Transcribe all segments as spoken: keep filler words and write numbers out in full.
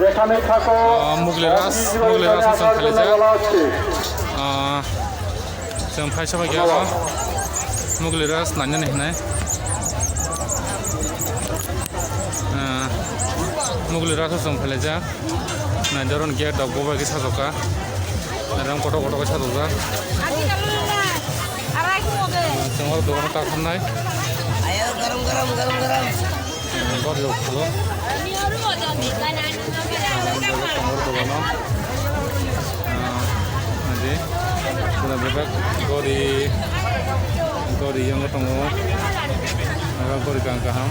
যেখানেই থাকো, Ah, Mugli Ras, Mugli Ras no chwng khailaijak. Ah, chwng phai sabai khe abo Mugli Ras nainani hinwi. Ah, Mugli Ras no chwng khailaijak. Nai doron gate rok bo bai khe sajokka. Ram kotor kotor khe sajokjak. Chwng o dogano ta khamnai. Ayo, garam, garam, garam, garam. Bor rok khulo. Chwng o dogano. Ah, nadi. Pura bebak gori, gori yang tongo. Aro gori kang kaham.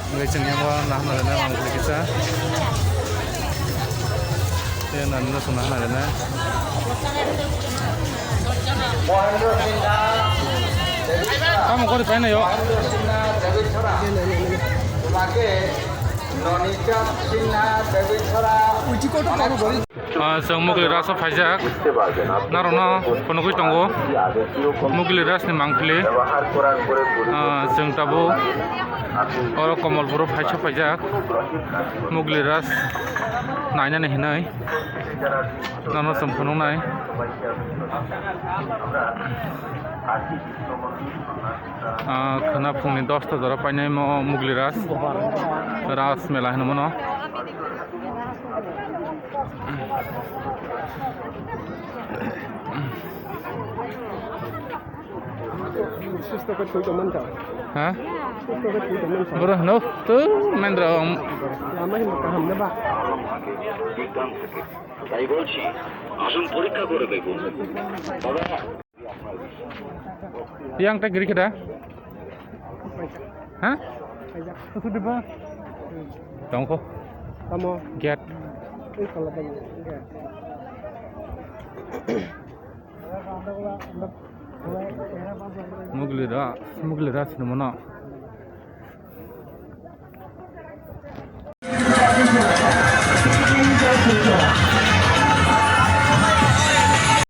Hingke chwng yang o nahana rwnai ang kisa. Tei nani no chwng nahana rwnai. Tamo kori paina yo. Ah, chwng Mugli Ras o phaijak. Narokno phunugwi tongo Mugli Ras ni mangpili. Ah, chwng tabuk oro Komolpuro phai sok phaijak. Mugli Ras nainani hinwi. Nono chwng phunuknai. Ah, khwna phungni dosta jora painaimo Mugli Ras. Ras mela hinwi mano. Susto khe thwi tongmani kha. Ha? Susto khe thwi tongmani kha. Boro hino to mendra. Lama hino kaham na ba? তাই বলছি, আসুন পরীক্ষা করে দেখুন। Yang tak giri kita? Ha? Tongko. Tamo. Get. Mugli Ras, Mugli Ras ni mano.